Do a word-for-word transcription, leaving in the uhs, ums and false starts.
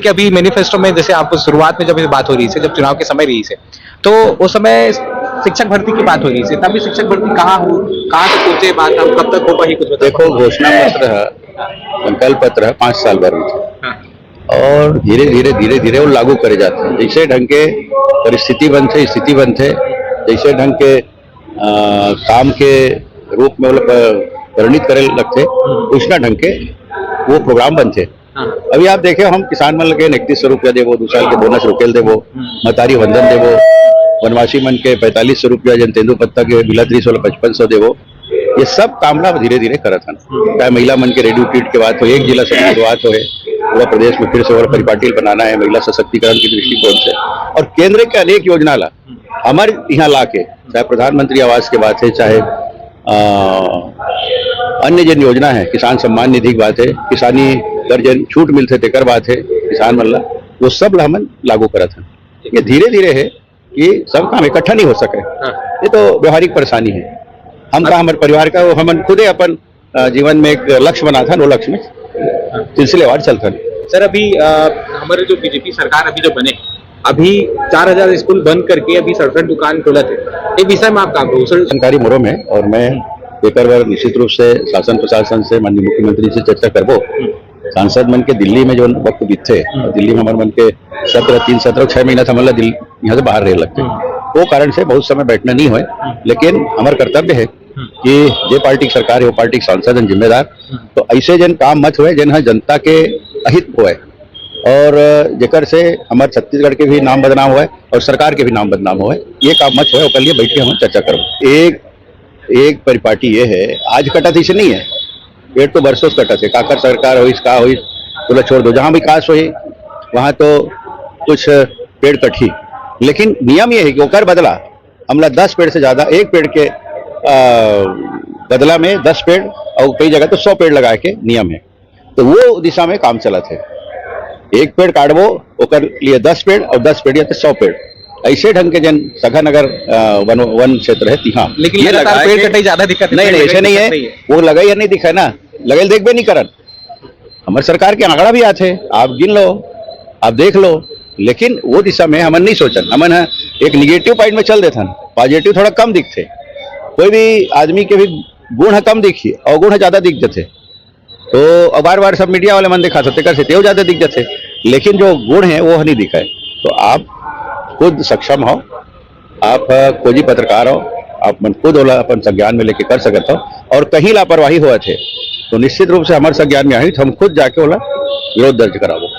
कि अभी मैनिफेस्टो में, जैसे आपको शुरुआत में जब ये बात हो रही है, जब चुनाव के समय रही है, तो उस समय शिक्षक भर्ती की बात हो रही है, तभी शिक्षक भर्ती कहाँ हो, कहाँ तक पहुंचे बात, हम कब तक हो पाई, कुछ बताओ। देखो, घोषणा पत्र है, संकल्प पत्र है, पाँच साल भर में। हाँ। और धीरे धीरे धीरे धीरे वो लागू करे जाते हैं। जैसे ढंग के परिस्थिति बनते, स्थिति बनते, जैसे ढंग के अ, काम के रूप में वो लोग प-, परिणित करे लगते, उसना ढंग के वो प्रोग्राम बनते। हाँ। अभी आप देखे, हम किसान मन लगे इकतीस सौ रुपया देवो, दो साल के बोनस रोकेल देवो, हम्म। मतारी वंदन देवो, वनवासी मन के पैंतालीस सौ रुपया, जन तेंदू पत्ता के बिलत रिस वाला पचपन सौ देवो। ये सब काम ला धीरे धीरे करत हन। चाहे महिला मन के रेडियो किट के बात हो, एक जिला से बात हो, पूरा प्रदेश में फिर से और परिपाटिल बनाना है महिला सशक्तिकरण की दृष्टिकोण से, और केंद्र के अनेक योजना ला हमर यहाँ ला के, चाहे प्रधानमंत्री आवास के बात है, चाहे अ, अन्य जन योजना है, किसान सम्मान निधि की बात है, किसानी कर जन छूट मिलते तेकर बात है किसान मन ला, वो सब ला हमन लागू करत हैं। ये धीरे धीरे है कि सब काम इकट्ठा नहीं हो सके। हाँ। ये तो व्यवहारिक परेशानी है। हम का, हमारे परिवार का, वो हमन खुदे अपन अ, जीवन में एक लक्ष्य बना था, वो लक्ष्य में सिलसिलेवार चलता है। सर, अभी अ, हमारे जो बीजेपी सरकार अभी जो बने, अभी चार हजार स्कूल बंद करके अभी सड़सठ दुकान खोलत है, ये विषय में आप का कहो सर? जानकारी मोरो में, और मैं एकर बर निश्चित रूप से शासन प्रशासन से, माननीय मुख्यमंत्री से चर्चा करबो। सांसद मन के दिल्ली में जो वक्त बीतथे, और दिल्ली में हमारे मन के सत्र, तीन सत्र, छह महीना से हमन ला दिल-, यहाँ से बाहर रहे लगते, वो कारण से बहुत समय बैठना नहीं होए, लेकिन हमारा कर्तव्य है कि जे पार्टी की सरकार है, वो पार्टी के सांसद हैं जिम्मेदार। तो ऐसे जन काम मत होए, जन ह जनता के अहित होए, और जेकर से हमारे छत्तीसगढ़ के भी नाम बदनाम होए और सरकार के भी नाम बदनाम होए, ये काम मत होए, ओकर लिए बैठ के हम चर्चा करब। एक, एक परिपाटी ये है, आज कटत इसे नहीं है, पेड़ तो बरसों से कटत है, काकर सरकार होइस, का होइस, बोला छोड़ दो, जहाँ विकास होई वहाँ तो कुछ पेड़ कटही, लेकिन नियम ये है कि ओकर बदला हमला दस पेड़ से ज्यादा, एक पेड़ के अ, बदला में दस पेड़ और कई जगह तो सौ पेड़ लगाए के नियम है। तो वो दिशा में काम चलत है। एक पेड़ काटबो, ओकर लिए दस पेड़ और दस पेड़ या तो सौ पेड़, ऐसे ढंग के जन सघन अगर अ, वन, वन क्षेत्र है तिहा, लेकिन ये लगातार लगाए पेड़ के कटाई ज्यादा दिक्कत है, नहीं, पेड़ नहीं, ऐसे लगाए नहीं दिक्कत है। नहीं है। वो लगाई या नहीं दिखाए ना, लगाई देखबे नहीं करन। हमारे सरकार के आंकड़ा भी आते, आप गिन लो, आप देख लो, लेकिन वो दिशा में हमन नहीं सोचन। हमन ह एक निगेटिव पॉइंट में चल देथन, पॉजिटिव थोड़ा कम दिखथे। कोई भी आदमी के भी गुण ह कम दिखी और गुण ह ज्यादा दिख जाथे, तो बार बार सब मीडिया वाले मन दिखा सकते कर सकते, वो ज्यादा दिख जाथे, लेकिन जो गुण है वो नहीं दिखाए। तो आप खुद सक्षम हो, आप खोजी पत्रकार हो, आप मन खुद ओला अपन संज्ञान में लेके कर सकत हो, और कहीं लापरवाही होवत है तो निश्चित रूप से हमारे संज्ञान में आई तो हम खुद जाके ओला विरोध दर्ज कराबो।